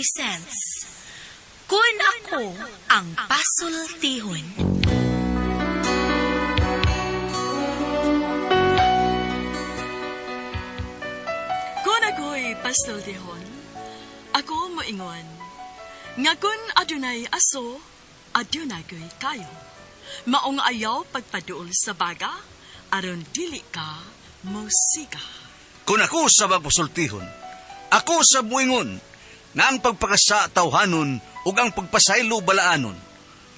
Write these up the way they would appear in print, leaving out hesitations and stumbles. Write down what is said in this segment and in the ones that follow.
presents Kun Ako ang Pasultihon. Kung ako'y pasultihon, ako moingon, nga kun adunay aso, adunay ko'y kayo. Maong ayaw pagpaduol sa baga, aron dili ka musika. Kung ako sa magpasultihon, ako sa buingon, nga ang pagpakasa tawhanon ug ang pagpasaylo balaanon.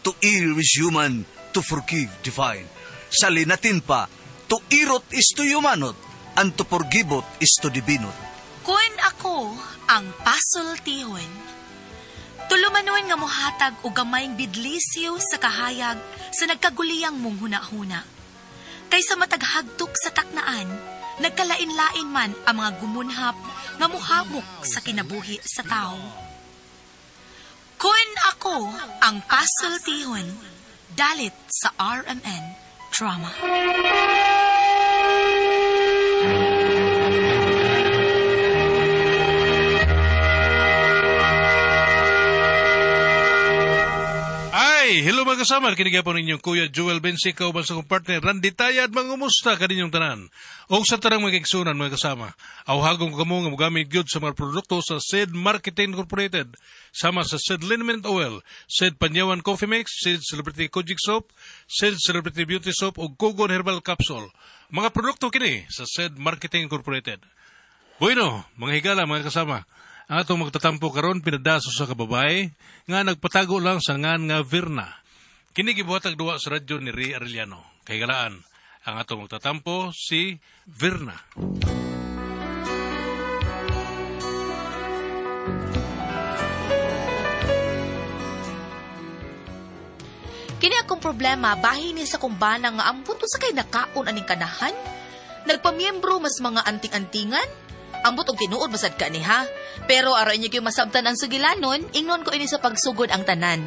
To err is human, to forgive divine. Sa linatin pa, to irot is to humanot, and to forgivot is to divinot. Kun ako ang pasultihon. Tulumanon nga mohatag og gamayng bidlisyo sa kahayag sa nagkaguliyang mong hunahuna. Kaysa mataghagtok sa taknaan, nagkalain-lain man ang mga gumunhap nga muhamok sa kinabuhi sa tao. Kun ako ang pasultihon, dalit sa RMN Drama. Ay, hello mga kasama. Kini po ninyong Kuya Joel Bensi, kauban sa kong partner Randy Tayad, mangumusta kaninyong tanan. O sa tarang mga igsunan mga kasama. Awhagong kamo nga mogamit gyud sa mga produkto sa Sid Marketing Incorporated. Sama sa Sid Liniment Oil, Sid Panyawan Coffee Mix, Sid Celebrity Kojic Soap, Sid Celebrity Beauty Soap ug Kogon Herbal Capsule. Mga produkto kini sa Sid Marketing Incorporated. Bueno, mga higala, mga kasama, ang atong magtatampo karon pinadaso sa kababae nga nagpatago lang sa ngan nga Virna. Kini gibuhatag duwa sa radyo ni Ray Arellano. Kay galaan, ang atong magtatampo si Virna. Kini akong problema, bahin ni sa kumbana nga ambot sa kay nakaon aning kanahan. Nagpamiyembro mas mga anting-antingan. Ambot og tinuod masad ka ni ha. Pero aron inyo gyud masabtan ang sugilanon, ingnon ko ini sa pagsugod ang tanan.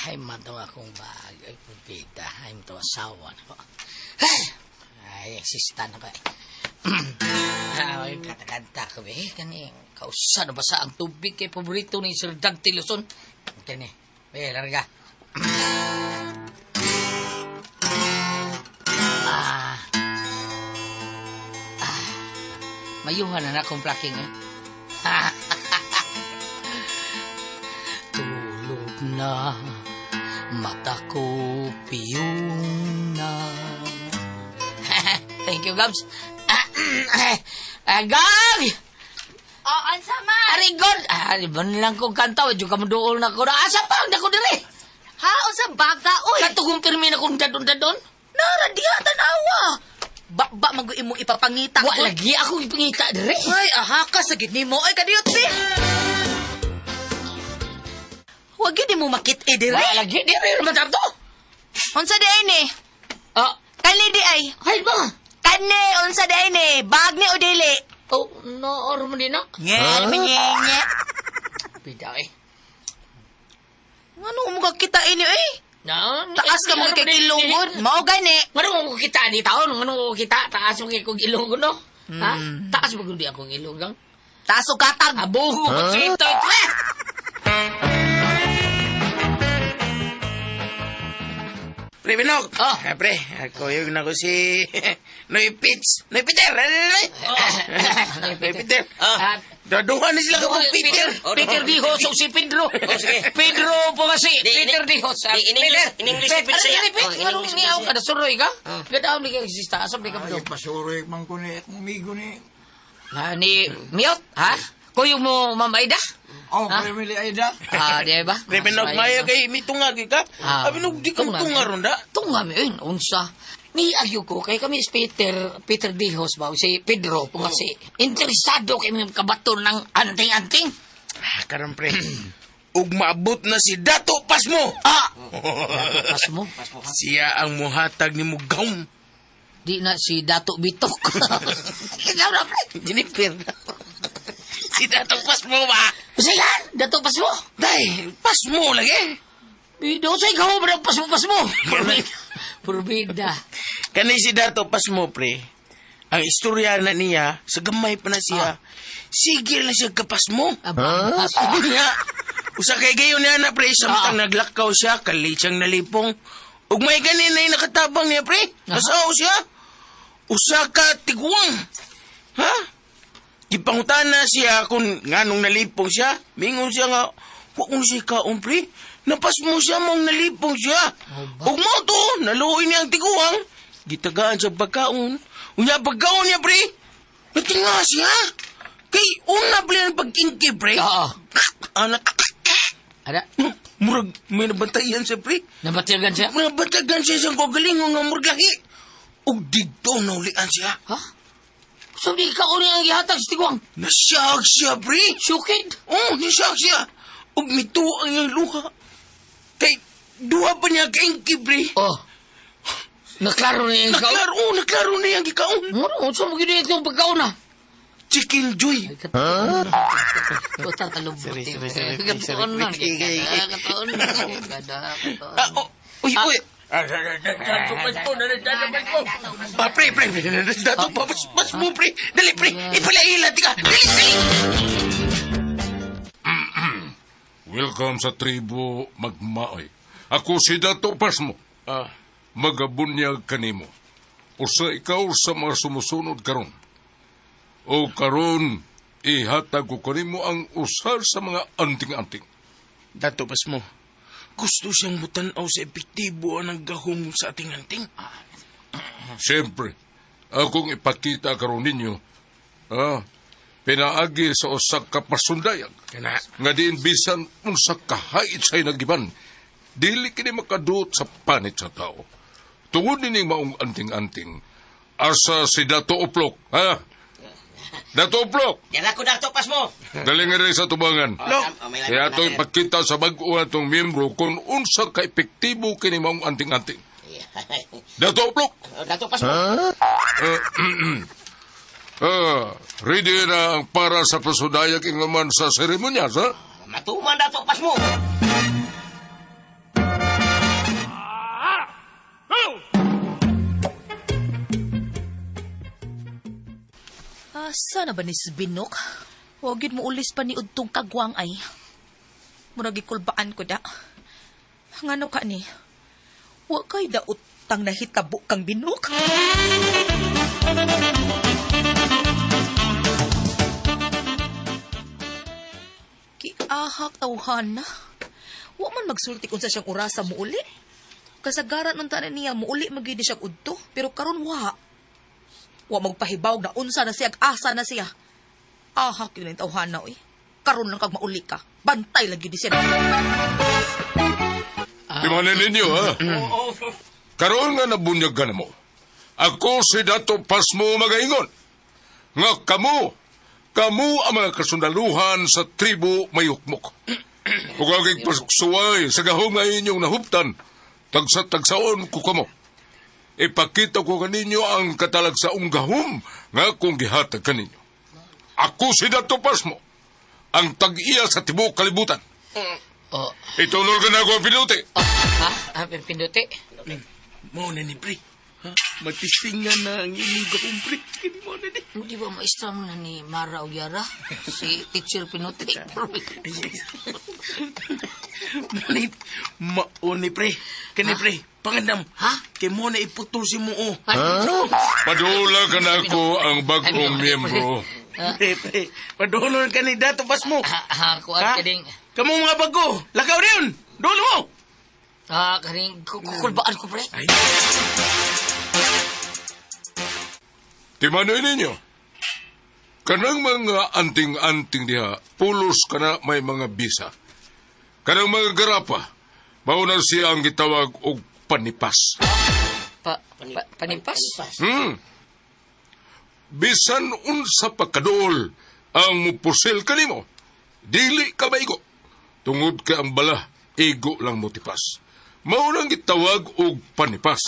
Ay, matawa akong bag. Ay, pupita. Ay, matawa asawa na ko. Ay, eksista na ko eh. Ay, katakanta ko eh. Kani, kausa na basa ang tubig kay paborito ni Sir Dante Luzon. Kani, eh, larga. Ah. Ah. Mayuhan na na akong plucking eh. Tulog na, mata ko piyong na. Thank you, Gabs. Gab! Oh, ansa man? Arigod! Di ba lang kong kanta? Wadyo ka maduol na ko. Asa pa? Ang dako dire! Ha, unsa baga oy? Katugong pirmi na kong dadon-dadon. Nara diha tanawa. Ba magu imong ipapangita. Wa lagi ako ipangita dire. Ay, aha ka sa gid nimo ay kadiyot bi. Wag gyud nimo makit-i dire. Wa lagi dire naman to. Unsa di ay ni? Ah, Kani di ay. hay ba? Kani unsa di ay ni? Bag ni o dili? Oh, no, or mo din na. Nye, nye. Pida eh. Ngano mo ka kita ini eh? Na, Taas ka mo kay kilungon. Mao gani. Ngano mo kita ni taon? Ngano mo kita? Taas mo kay kong ilong no? Ha? Taas mo kundi akong ilong gang. Taas og katag. Abo ko sa ito. Pre, Binog! Oh. Ah, pre, ako yung na ko si Noy Pits. Noy Peter! Noy Peter. Ah. Daduhan ni sila ka kong Peter. Peter Dihos o si Pedro. Pedro po kasi. Peter Dihos. In English, in English Peter, Bisaya. Peter, Oh, in English ni ako kada suroy ka? Gadaw ni ka exista. Asam ni ka Ay, pasuroy man ko ni akong amigo ni. Ha, ni Miot, ha? Kuyo mo, Ma'am Aida? Oh, Family Aida. Ah, di ba? Pre, Binog, maya kay mitungag ka. Ah. Abi, Binog, di ka mutunga ron da. Tunga mi, yun, unsa. Ni agyo ko, kay kami si Peter, Peter Dihos ba, o si Pedro, po kasi, interesado kay mga kabaton ng anting-anting. Ah, karon pre. Ug maabot na si Dato Pasmo. Ah! Pasmo. Siya ang muhatag ni Mugawm. Di na si Dato Bitok. Ikaw na, pre. Jennifer. Si Dato Pasmo ba? Kasi yan, Dato Pasmo. Day, Pasmo lagi. Bido, sa ikaw ba ng pasmo-pasmo? Purbida. Kani si Dato Pasmo, pre. Ang istorya na niya, sa gamay pa na siya. Sige lang siya kapas mo. Aba, Unya, usa kay gayon niya na, pre. Samtang naglakaw siya, kalit siyang nalipong. Ug may ganin na nakatabang niya, pre. Nasaw siya. Usa ka tiguang. Ha? Gipangutana siya kung nganong nalipong siya. Mingon siya nga, wa kong siya kaon, pre. Napasmo siya mong nalipong siya. Ug mo to, naluoy niya ang tiguang. Gitagaan siya pagkaon. Unya pagkaon niya, pre. Natinga siya. Kay una pre ang pagkingki, pre. Oo. Anak, Ada, murag may nabantayan siya, pre. nabatigan siya? Nabantayan siya siyang kagalingon nga murag lahi. Ug didto naulian siya. Ha? So, di ka uni ang gihatag sa tiguang? Nasiyag siya, pre. Sukid? Oo, nasiyag siya. Ug mituo ang iyang luha. Kay duha pa niya kaingki, pre. Oh. Naklaro na yung ikaw? Naklaro, oh, naklaro na iyang gikaon. Muro, unsa mo gini itong pagkaon na? Chicken joy. Total kalubot. Sorry, sorry, sorry, Katoon na. sorry. Katoon na. Katoon. Ah, oh, uy, uy. Ah, pre, pre, pre, dato pa, pas mo, pre. Dali, pre, ipalaila, tika. Dali, dali. Welcome sa tribo Magmaoy. Ako si Dato Pasmo. Ah, Magabunyag kanimo. Usa ikaw sa mga sumusunod karon. O karon ihatag ko kanimo ang usa sa mga anting-anting. Dato pas mo. Gusto siyang mutanaw sa epektibo ang gahom sa ating anting. Siyempre, akong ipakita karon ninyo, ah, pinaagi sa usa ka pasundayag. Kana. Nga diin bisan unsa kahait sa hinagiban, dili kini makaduot sa panit sa tao. Tungod nining maong anting-anting, asa si Dato Uplok, ha? Dato Uplok, Yan ako dato pas mo. dali nga rin sa tubangan. Kaya ito ipakita sa bag-o atong miyembro kung unsa ka epektibo kini maong anting-anting. Dato Uplok! Dato pas mo. Ready na ang para sa pasudayag ingaman sa seremonyas, ha? Matuman dato pas mo. Asa na ba ni Binok? Huwag yun mo ulis pa ni Udtong kagwang ay. Murag ikulbaan ko da. Ngano ka ni? Wa kay dautang nahitabo kang Binok. Kiahak tawhan na. Wa man magsulti kung sa siyang orasa mo uli. Kasagaran nung tanan niya muuli magyud ni siyang udto, pero karon wa. Wa magpahibaw na unsa na siya, ag asa na siya. Ahak yun ang tawhana, oy. Karon lang kag mauli ka. Bantay lang yun siya. Timanin ninyo, ha? Karoon nga nabunyag ka na mo. Ako si Dato Pasmo Magaingon. Nga kamo, kamo ang mga kasundaluhan sa tribo Mayukmok. Ug aging pagsuway sa gahom nga inyong nahuptan, tagsa-tagsaon ko kamo. Ipakita ko kaninyo ang katalagsaong gahom nga akong gihatag kaninyo. Ako si Dato Pasmo, ang tag-iya sa tibuok kalibutan. Oh. Itunol ka na ako ang pinuti. Oh, ha? Ah, pinduti? Mao na ni, pre. Ha? Matistingan na ang inyong gahom, pre. Kini mo na ni. Hindi ba maestra mo na ni Mara o Yara? Si Teacher Pinuti. Mao mao ni, pre. Kani, pre. Pangandam. Ha? Kay mo na iputol si mo, oh. Padula ka na ako ang bagong miyembro. Pre, pre. Padulon ka ni Dato pas mo. Ha, ha, kuan Ha? kaning... Kamu mga bago. Lakaw rin. Dulo mo. Ah, kaning kukulbaan ko, pre. Ay. Timanoy ninyo. Kanang mga anting-anting diha, pulos kana may mga bisa. Kanang mga garapa, mauna siya ang gitawag og panipas. Pa, pa, panipas? Bisan unsa pa kaduol ang mupusil kanimo, dili ka maigo. Tungod kay ang bala, igo lang motipas. Maunang gitawag og panipas.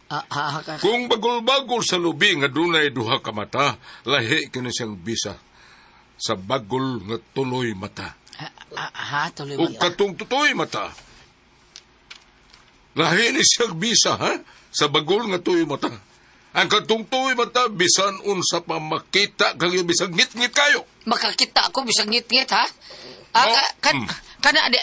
Ah, ah, ah, Kung bagol-bagol sa lubi nga dunay duha ka mata, lahi kini siyang bisa sa bagol nga tuloy mata. ah, ah, ha, tuloy O ba? katong tutoy mata. Lahi ni siyang bisa, ha? Sa bagol nga tuloy mata. Ang katungtuwi mata, bisan unsa pa makita kayo, bisan ngit-ngit kayo. Makakita ako bisag ngit-ngit ha. Ah, Mao- kana di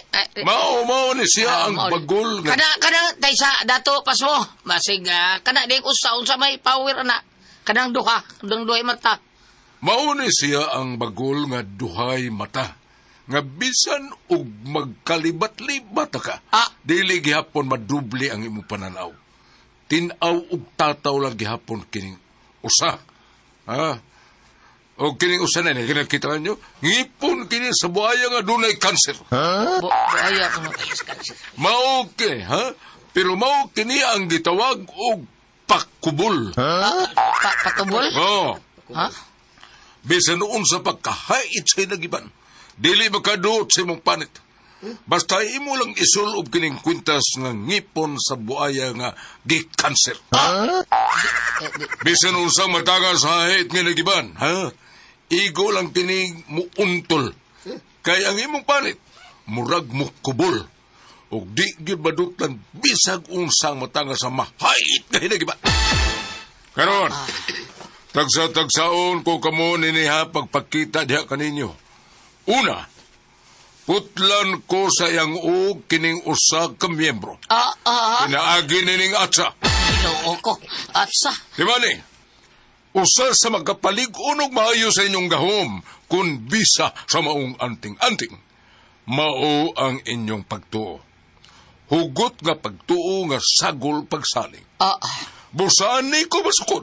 Mao, mao ni siya Ah, ang mao ni. bagol nga. Kana kana sa dato pasmo. Masig kana di usa unsa may power na. Kanang duha, kanang duhay mata. Mao ni siya ang bagol nga duhay mata. Nga bisan og magkalibat-libat ka, Ah. dili gihapon madubli ang imong pananaw. Tin-aw og tataw lang gihapon kining usa. Ha? O kining usa na ni kinakita nyo, ngipon kini sa buhaya nga dunay kanser. Buhaya ko no. Mao kini, ha? Pero mao kini ang gitawag og pakubol. Patubol? Oh. Ha? Bisan unsa pagkahait sa inagiban, dili makaduot sa imong panit. Basta imo lang isulob kining kwintas nga ngipon sa buaya nga gikanser. Bisan unsang matanga sa hait nga nagiban, ha? Igo lang kining muuntol. Kay ang imong panit, murag mukubol. Og di gyud madutlan bisag unsang matanga sa mahait nga hinagiban. Karon, tagsa-tagsaon ko kamo niniha pagpakita diha kaninyo. Una, putlan ko sa iyang og kining usa ka miyembro. Pinaagi nining atsa. Ginoo ko. Atsa. Di ba ni? Usa sa magkapalig-unog maayo sa inyong gahom kung bisa sa maong anting-anting. Mao ang inyong pagtuo. Hugot nga pagtuo nga sagol pagsalig. Busaan ni ko masukod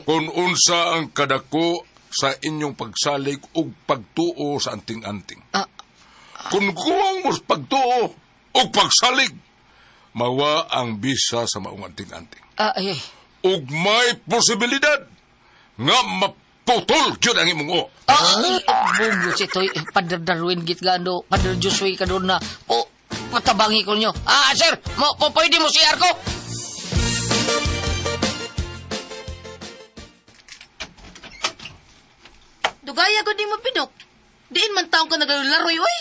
kung unsa ang kadako sa inyong pagsalig ug pagtuo sa anting-anting. Kung kuwang mo pagtuo ug pagsalig, mawa ang bisa sa maong anting-anting. Ay, ay. Ug may posibilidad nga maputol gyud ang imong o. Bugo si Toy. Padre Darwin gitgando. Padre Joshua ka doon na. O, patabangi ko nyo. Sir, mo, po, pwede mo CR ko. Dugaya ko di mo pinok. Diin man taong ka naglalaroy, oy.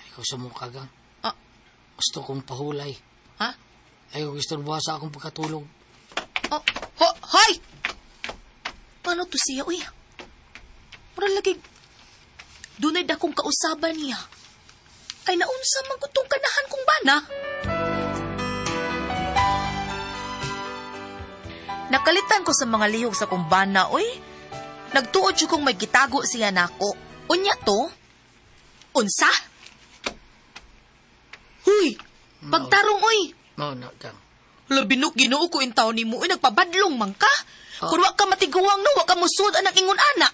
Ikaw sa mukha gang. Ah. Gusto kong pahulay. Ha? Ayaw gusto sa akong pagkatulog. Oh, ho, hoy! Paano to siya, uy? Mura lagi, dunay dakong kausaban niya. Ay naunsa man ko tong kanahan kong bana. Nakalitan ko sa mga lihok sa kong bana, uy. Nagtuod siya kong may gitago siya nako. Unya to? Unsa? Huy! Pagtarong, uy! Mao na kang. Labinok Ginoo ko in taon nimo, uy, nagpabadlong man ka. Oh. Kun wa ka matiguang no, wa ka musud anak ingon ana.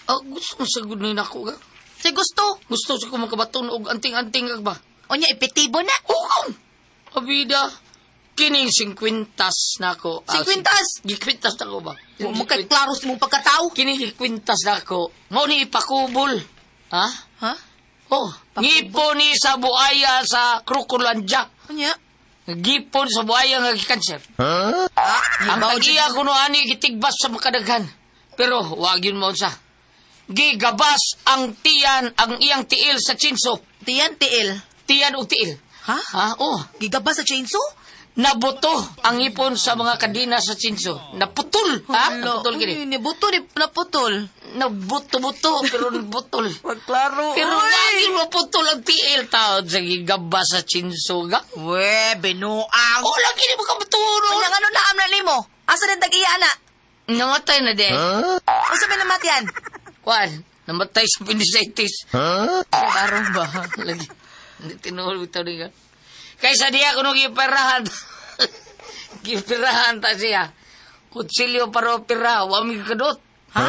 Oh, gusto sa good na ako ga. Say gusto. Gusto sa ko makabaton og anting-anting ka ba? Unya epektibo na. Hukom! Abida, kining 50 na ako. 50? Gikwintas na ko ba? Wa mo kay klaro sa imong pagkatao. Kining gikwintas na ako. Mao ni ipakubol. Ha? Ha? Oh, ngipo ni sa buaya sa Krokolandia. Unya? Gipon sa buaya nga gikanser. Ah, Ang tag-iya kuno ani gitigbas sa makadaghan. Pero wag yun mo sa. Gigabas ang tiyan, ang iyang tiil sa chinso. Tiyan tiil. Tiyan o tiil. Ha? Ha? Oh. Gigabas sa chainsaw? Nabuto ang ipon sa mga kadena sa chinso. Naputol. Ha? Naputol kini. Uy, nibuto ni naputol. Nabuto-buto pero nabutol. Wag klaro. Pero lagi maputol ang tiil taon sa gigabas sa chinso. Ga? We, binuang. Oh, lagi ni makabuturo. Unya ngano na amna nimo? Asa din tag-iya na? Namatay na din. Unsa may namatian? Kwan, namatay sa appendicitis. Huh? Karon ba? Lagi. Hindi tinuol bitaw niya. Kaysa diya kuno giperahan. Giperahan ta siya. Kutsilyo para opera, wa mi kadot. Ha?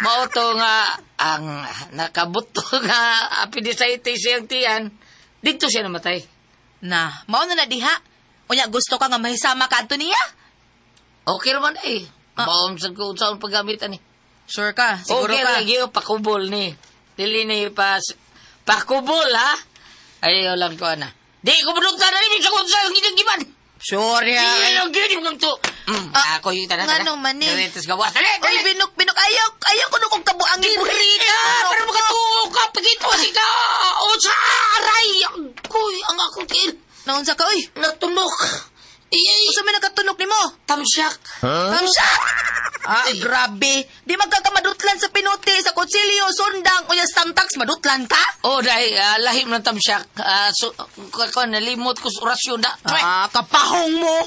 Mao to nga ang nakabuto nga appendicitis siyang tiyan. Dito siya namatay. Na, mao na na diha. Unya gusto ka nga mahisama ka adto niya? Okay raman eh. Baom sa ko sa paggamitan ni. Sure ka, siguro okay, ka. lagi oh, pakubol ni. Dili ni pas pakubol ha. Ayaw lang ko ana. Di ko manungtan na ni sa kung sa ginagiban. Sure ya. Di lang gini kang to. Ako yung tanan. Ngano man eh. Dili gawas. Dali, Uy, dali. binok, binok. Ayaw, ayaw ko nung kabuangin. Dili na, para makatuo ka pagit mo ka. O sa aray, agoy ang akong tiil. Naunsa ka, uy. Natunok. Iyay! Unsa may nagkatunok nimo? Tamsyak! Tamsak! Ah, grabe. Di magkakamadutlan sa pinuti, sa kutsilyo, sundang, o yung stamtax, madutlan ka? Oh, dahil lahim ng tamsyak. So, ko, nalimot ko sa orasyon na. Ah, kapahong mo!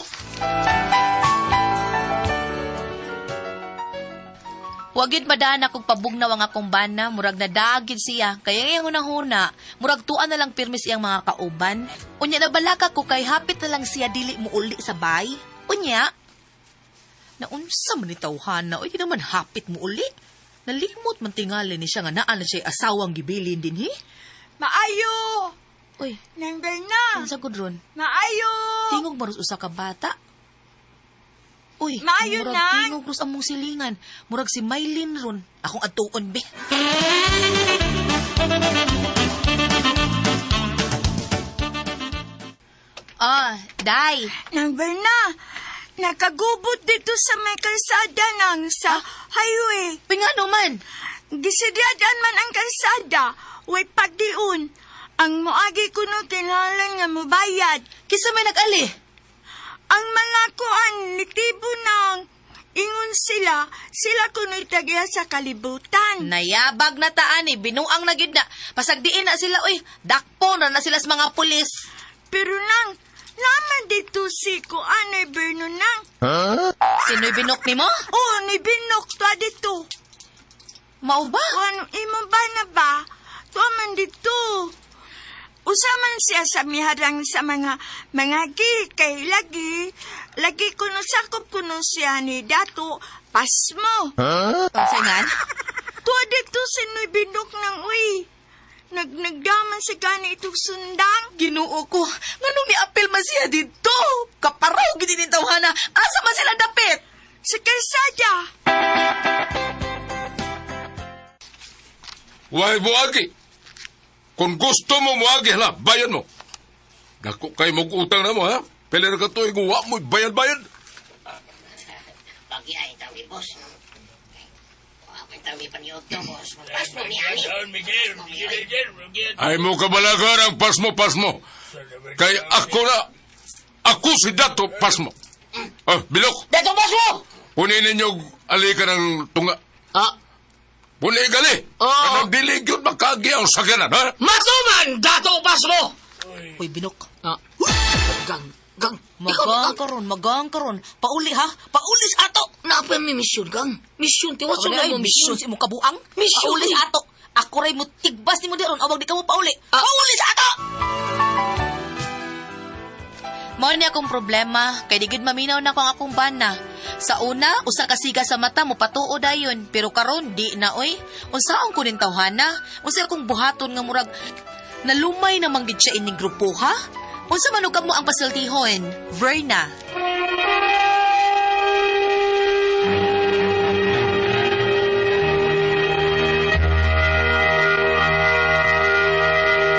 Wagid madana kung pabugnaw ang akong bana, murag nadagid siya. Kaya iyang hunahuna, murag tuan na lang pirmis iyang mga kauban. Unya nabalaka ko kay hapit na lang siya dili mo uli sa bay. Unya, naunsa man ni tawhana, oy di naman hapit mo uli. Nalimot man tingali ni siya nga naa na siya asawang gibilin din hi. Maayo! Uy, Nang Berna! unsa gud ron? Maayo! Tingog maros usa ka bata. Uy, Maayo murag na. tingog ros among silingan. Murag si Mylene ron. Akong atuon be. Ah, day. Nang Berna! Nakagubot dito sa may kalsada nang sa highway. Uy, nga man. Gisidyadan man ang kalsada, way pagdiun. Ang moagi kuno kinahanglan nga mobayad. Kisa may nag-ali. Ang mga kuan nitibo nang ingon sila, sila kuno'y tagya sa kalibutan. Nayabag na taan eh. Binuang na gid na. Pasagdiin na sila, uy. Dakpo na na sila sa mga pulis. Pero nang, naman dito si kuan ay Berno nang. Sino'y binok ni mo? Oo, ni binok to dito. Mao ba? Kuan, imo ba na ba? Tuwa man dito. Usa man siya sa miharang sa mga mga gi kay lagi lagi kuno sakop kuno siya ni Dato Pasmo. Unsa nga? Tuwa dito si Noy Binok ng uy. Nagnagdaman sa gani itong sundang. Ginoo ko, nganong niapil man siya dito? Kaparaw gid ni tawhana. Asa man sila dapit? Sa kalsada. Why buagi? Kung gusto mo muagi, hala, bayad mo. Dako kay mo utang na mo, ha? Pila ra ka tuig, wa mo bayad-bayad. Pagi ay tawag ni boss. Ako tawag ni paniodto, boss. Pas mo ni ani. Ay mo kabalagan ang pasmo-pasmo. Kay ako na, ako si Dato Pasmo. Ah, bilok, Dato Pasmo! kunin ninyo alika ng tunga. Ah, Puni gali. Oo. Kanang dili gyud makagi ang sakyanan, ha? matuman! Dato Pasmo! Uy, binok. Ah, gang, gang. Ikaw, Magang gang. karon, magang karon. Pauli ha? Pauli sa ato. Naapa may misyon, gang. Misyon, tiwas Wala na ay mo misyon misyon. sa imong kabuang. Misyon, Pauli eh. sa ato. Ako ray mo tigbas nimo diron awag di ka mo pauli. Ah. Pauli sa ato. Mao ni akong problema kay di gid maminaw na ko ang akong bana. Sa una, usa ka siga sa mata mo patuo dayon, pero karon di na oy. Unsaon ko nin tawhana? Unsa akong buhaton nga murag nalumay na man gid siya ining grupo ha? Unsa man ug mo ang pasultihon? Verna.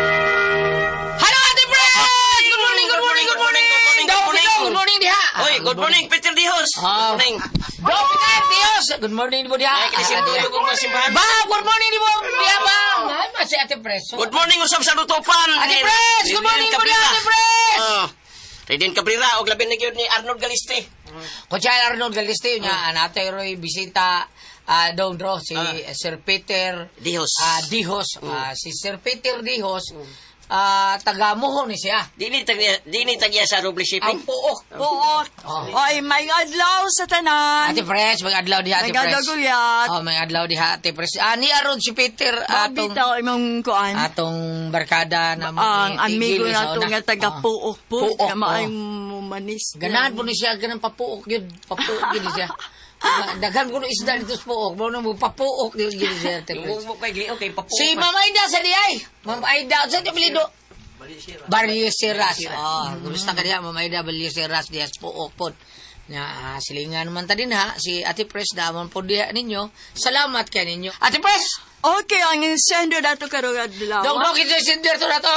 Hello, Ate Fred! Good morning, good morning, good morning! Good morning, Daw, good morning. Pito, Good morning diha! Oy, good morning, Peter Dihos. Ah. Good morning. Daw, Peter Dios! Good morning mo diha! Ay, kini tulog og mga simbahan. Ba, good morning mo diha, ba! Ay, ma si Ate Pres. Good morning usab sa Lutopan. Ate Pres! Good morning mo diha, Ate Pres! Ah. Redin Cabrera og labi na gyud ni Arnold Galiste. Kutsa Arnold Galiste, niya, anatay roy bisita dong dro si Sir Peter Dihos. Dihos. Si Sir Peter Dihos, taga Muho ni siya. Dili tagya dili tagya sa Roble Ang Shipping. puok. Oo. Oh. Oy, may adlaw sa tanan. Ate Pres, may adlaw diha Ate May Pres. adlaw, Gulyat. Oh, may adlaw diha Ate Pres. Ni aron si Peter atong Mabitaw imong kuan. atong barkada na mo Ang ni amigo Tigil na sa to una. nga taga Oh. Puok po. Puok, Nga maayong oh. manis. Ganahan po ni siya, ganang papuok yun. Papuok yun siya. Daghan ko isda dito sa puok. Mo mo papuok yun yun siya. Ate Pres. Mo kay Glio kay papuok. Si Ma'am Aida sa diay. Ma'am Aida, sa di apelyido? Barrio Seras. Oh, kumusta ka diha Ma'am Aida Barrio Seras diha sa Puok pod. Na silingan man ta din ha si Ate Pres damon po diha ninyo. Salamat kay ninyo. Ate Pres, Okay, ang insendo dato karong adlaw. dong dong kita sender to nato.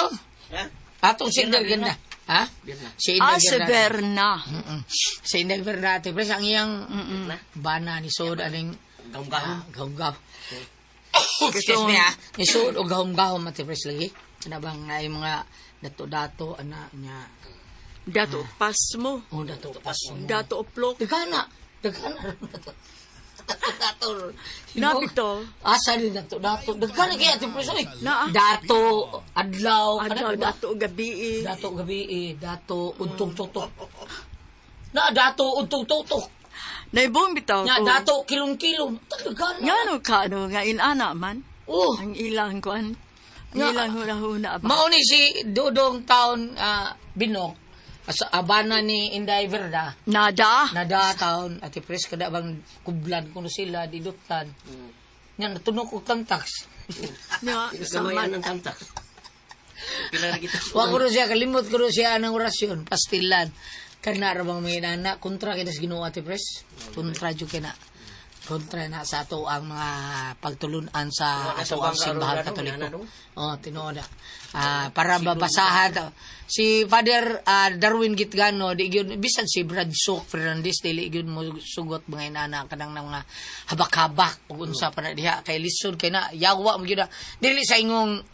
Ha? Atong sender ganda. Ha? Si Inday Ah, si Berna. Berna. Mm-mm. Si Inday Berna Ate Pres ang iyang bana ni Sod aning Gahom-gahom. gahom-gahom. Excuse me ha. Ni Sod og gahom-gahom Ate Pres lagi. Ana bang ay mga dato-dato ana nya. Dato Pasmo. Oh, Dato Pasmo. Dato Oplok. Dagana. Dagana. Dato. Nabito. Asa ni Dato? Dato. Dagana kaya Ate Pres. Oy. Naa. Dato Adlaw. Adlaw, Ano, diba? Dato Gabi. Dato gabi eh, dato untong tutok. Na dato untong tutok. Naibong bitaw Nga ko. dato kilong-kilong. Talaga na. Nga no ka, no, nga inana man. Oh. Ang ilang kuan. Ang Nga. ilang huna-huna ba? Mauni si Dodong Town Binok. Sa abana ni Inday Verda. Nada. Nada taon Ate Pres kada bang kublan kuno sila didutan. Nga natunog og tantaks. Nga, Gamayan sama. ang kanta. Pila na kita. Wa ko ro siya kalimot ko ro siya anang orasyon pastilan. Kana ra bang mga inana kontra kita sa Ginoo, Ate Pres. Kontra jud kina. Kontra na sa ato ang mga pagtulunan sa Wala ato sa ang bangka simbahan ron, Katoliko. ano, Oh, tinuod na. Para babasahan to. Si Father Darwin Gitgano di gyud bisan si Brad Sok Fernandez dili gyud mo sugot mga inana kanang ng mga habak-habak ug unsa pa na diha kay lisod kay na yawa mo gyud na. Dili sa ingong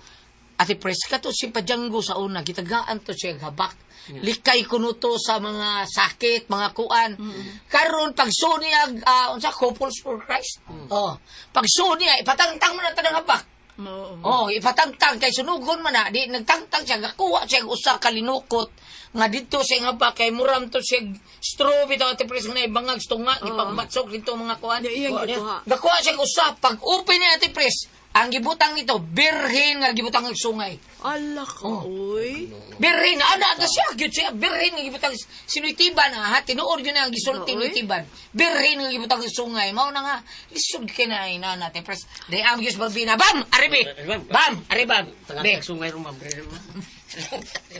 Ate Pres, kato si Pajanggo sa una, gitagaan to siya habak. Likay kuno to sa mga sakit, mga kuan. Karon pag suni ag unsa, Couples for Christ. Oh, pag suni ay ipatangtang mo na tanang habak. Oo. Oh, ipatangtang kay sunugon man na, di nagtangtang siya, gakuha siya og usa ka linukot nga didto siya nga ba kay muram to siya straw bitaw, Ate Pres, nga ibangag tunga gipagbatsok dito mga kuan. Di, iyang gikuha. Gakuha siya og usa pag open niya, Ate Pres, ang gibutang nito birhen nga gibutang og sungay. Ala ka, Oh. oy. Birhen ana ka siya gyud siya birhen nga gibutang sinuitiban ha, tinuod gyud na ang gisulti Oo, ni tiban. Birhen nga gibutang sa sungay mao na nga lisod kay na inana, Ate Pres. Di am gyud bagbina bam aribi. Bam aribam. Be. Tangag sungay ron, ma'am.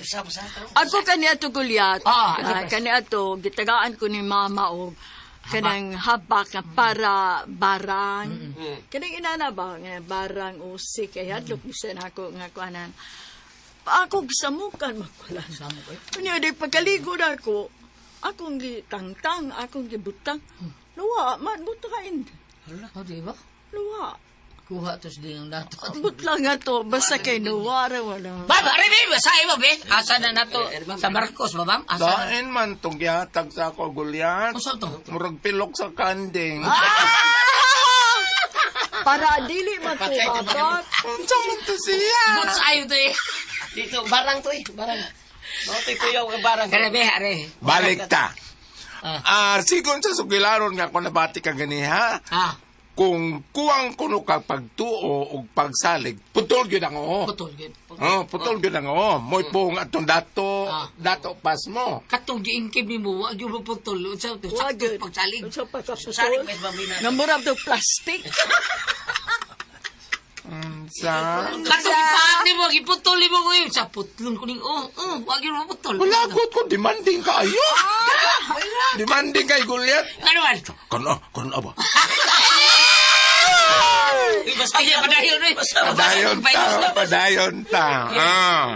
Sa sa Ako kani ato Goliath. Ah, ano ba? Kani ato gitagaan ko ni mama og kanang habak nga para barang. Kanang inana ba nga barang usik kay hadlok bisan ako nga kuanan. Ako gisamukan makulan. Samok eh. Unya di pagkaligo na ako, akong gitangtang, akong gibutang. Luwa, man butakain. Oh, di ba? Luwa. Kuha to sa dingong dato. Butla nga to, basta kay nuwa ra wala. Bam, aribi, basahin mo, be. Asa na nato sa Marcos, ba, bam? Asa na? Dain man tong gihatag sa ako, Goliath. Unsa to? Murag pilok sa kanding. Para dili matuhabat. Unsa man to siya? Boots ayo to eh. Dito, barang to eh. Barang. Mao to'y kuyaw nga barang. Kare, be, are. Balik ta. Ah. Sigon sa sugilaron nga ako nabati ka ganiha. Ah, Kung kuwang kuno ka pagtuo og pagsalig, putol gyud ang oo. putol gyud. Oh, putol gyud ang oo. Mo'y pong atong dato, Ah. dato pas mo. Katong giingkib nimo, wa gyud mo putol. Unsa to? Wa Sakto gyud. pagsalig. Unsa pa ka putol? Salig, mas mabina. Nga murag to plastic. Sa Katong ipaak nimo, giputol nimo ko yun. Sa putlon ko ning oh, oh, wa gyud mo putol. Wala ko ko demanding kaayo. Demanding kay Goliath. Ano man? Kana, kana ba? Ay, padayon eh. Padayon ta, padayon ta. Ah.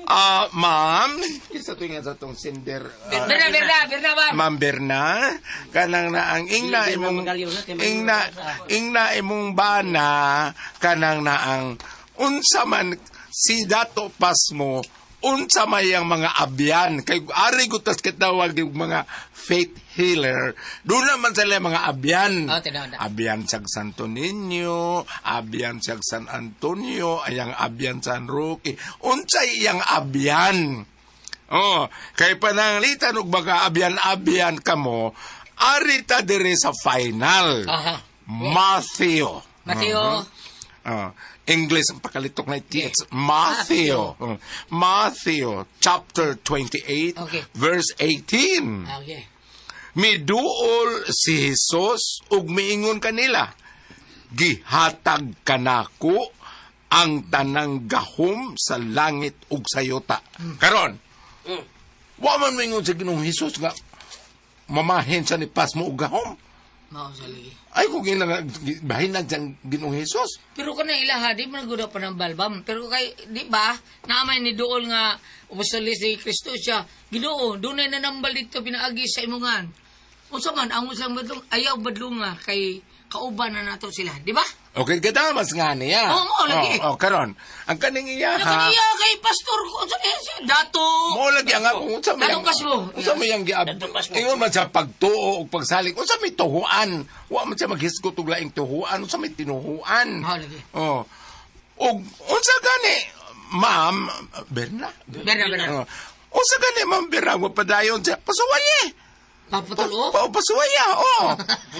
Ah, ma'am, kinsa to nga sa tong sender? Berna, berna, berna, ma'am. Ma'am Berna, kanang na ang ingna Berna imong Magalyo na, kay Ma'am ingna ingna imong bana kanang na ang unsa man si Dato Pasmo unsa may ang mga abyan kay ari gutas kitawag yung mga faith healer doon naman sila mga abyan. Oh, tinuod na. Abyan siyag Santo Niño, abyan siyag San Antonio, ayang abyan San Roque. Unsay iyang abyan? Oh, kay pananglitan og baga abyan-abyan kamo, ari ta diri sa final. Aha. Matthew. Matthew. Ah, English ang pakalitok na TX. Matthew. Oh, Matthew chapter 28 verse 18. Okay. Miduol si Jesus ug miingon kanila, gihatag kanako ang tanang gahom sa langit ug sa yuta. Karon, wa man miingon sa Ginoong Hesus nga mamahin sa ni Pasmo og gahom. Mao sa ligi. Ay kung bahinan sa Ginoong Hesus. Pero kana ilaha di man gud pa ng balbam. Pero kay di ba naamay ni duol nga ubusalis ni Kristo siya. Ginoo, dunay nanambal dito pinaagi sa imongan. Unsa man ang usang badlong ayaw badlonga kay kauban na nato sila, di ba? Okay, kadamas nga niya. Oo, mao lagi. Oh, oh, karon. Ang kaning iya Ano ha. kaniya kay pastor ko sa eh, si Dato. Mo lagi ang ako unsa may Datong Pasmo. Unsa may ang giab. Datong Pasmo. Ingon man sa pagtuo ug pagsalig. Unsa may tuhuan? Wa man siya maghisgot og laing tuhuan. Unsa may tinuhuan? Mao lagi. Oh. Og unsa gani, ma'am Berna? Berna, Berna. Oh. Unsa gani, ma'am Berna, wa padayon siya. Pasuwaye. Paputol o. Pa pasuwaya, oh.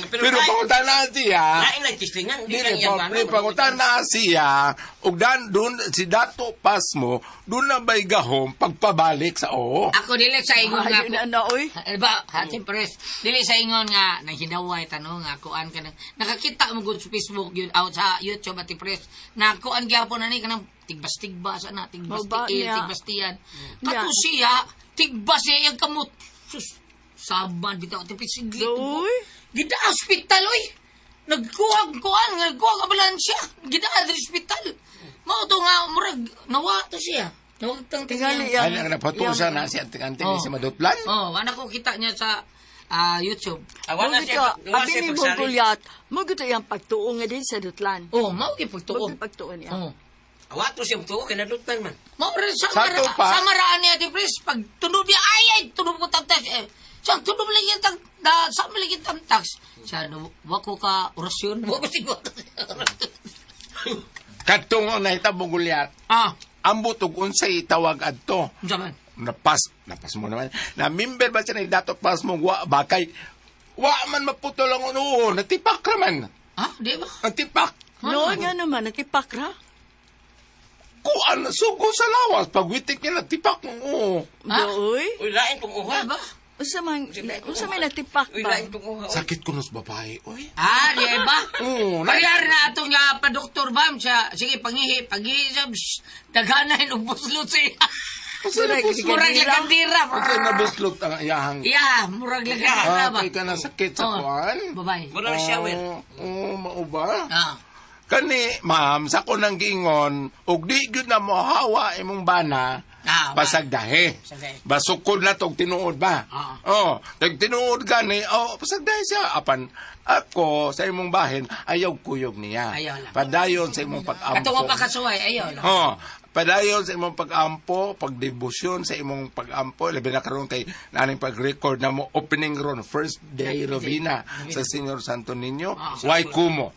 Pero Pero pangutana siya. Lain lang kislingan. Di Dili lang iyang pa, bana. pre, pangutana siya, ug dan dun si Dato Pasmo, dun na ba'y gahom pagpabalik sa oo. Ako dili sa ingon nga. Ayun na na, oy. Eh, ba, ha, siyempre, dili sa ingon nga, nanghinaway, tanong nga, kuan ka na, nakakita mo gud sa Facebook, yun, out sa YouTube, at press, na kuan gyapon na ni, kanang tigbas-tigbas, ana, tigbas Maba tiil, niya. tigbas tiyan. Kato Niya. siya, tigbas siya iyang kamot. Sus, saban, bitaw, tipis, siglit. Uy. Gida hospital, oy! Nagkuhag, kuan, nagkuhag ambulansya. Gida hospital. Mao to nga, murag, nawa to siya. Nawagtang Tingali Ay, yang ang napatusa na si Ante-Ante ni Oh. si Madutlan. Oh, anak ko kita niya sa YouTube. Awa na Mo siya. gito, Wa abi siya ni pagsali. Gulyat, mo gito yang pagtuo nga din sa dutlan. Oh, mao gyud pagtuo. Mo pagtuo niya. Oh. Awa to siya tuo kay nadutlan man. Mao rin sa Sa ato pa. sa maraan niya di pres pag tunob niya ay ay tunob ko tamtax eh. Sa tunob lagi tag da sa lagi tamtax. Sa no, wa ko ka orasyon, wa ko siguro. Katong ang nahitabo gulyat, ambot og unsay tawag adto. Unsa man? Napas mo naman. Na member ba siya ni Dato Pasmo wa ba kay wa man maputol ang uno, natipak ra man. Ah, di ba? Natipak. No, nga naman, natipak ra. Kuan sugo sa lawas pagwitik niya natipak ang oo. Ha? Doy. Uy, lain tong uha. Di ba? Unsa may natipak Uy, ba? lain tong uha. Uy. Sakit kuno sa babae, oy. Ah, di ba? Oo, na- Kaya na atong nga pa doktor bam siya. Sige, pangihi, pangihi siya. Psh, Daghanan og buslot siya. Usa na buslot. Murag lagandira. Usa na buslot ang iyahang. Yeah, murag lagandira Ah, ba? kay ka na sakit sa Oh, kuan. Babae. Murag shower. Oo, oh, mao ba? Ah. Kani, ma'am, sa ko nang giingon, og di gyud na mohawa imong bana, Ah, pasagdahe. Pasagdahe. Basukod na tog tinuod ba? Ah. Oh, tag tinuod gani, oh, pasagdahe siya. Apan ako sa imong bahin ayaw kuyog niya. Ayaw lang. Padayon sa imong pag-ampo. Ato pa kasuway, ayaw lang. Oh, padayon sa imong pag-ampo, pagdebosyon sa imong pag-ampo, labi na karon kay naning pag-record na mo opening ron first day Rovina sa Senyor Santo Niño, why kumo?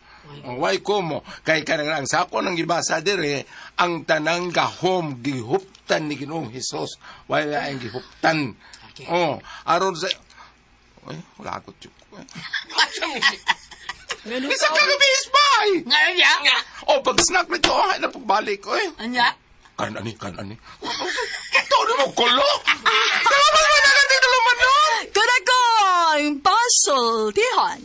Oh, why kumo? Kay kanang ang sako ng gibasa dire, ang tanang gahom gihuptan ni Ginoong Hesus. Wala ang gihuptan. Okay. Oh, aron sa Uy, wala ko tiyok. Isa ka gabi bay. Ngayon ya? Oh, pag snack nito, ay na pagbalik ko eh. Anya? Kan ani, kan ani. Ito na mo kulo. Salamat mo na natin dalaman no. Kadakong pasultihan.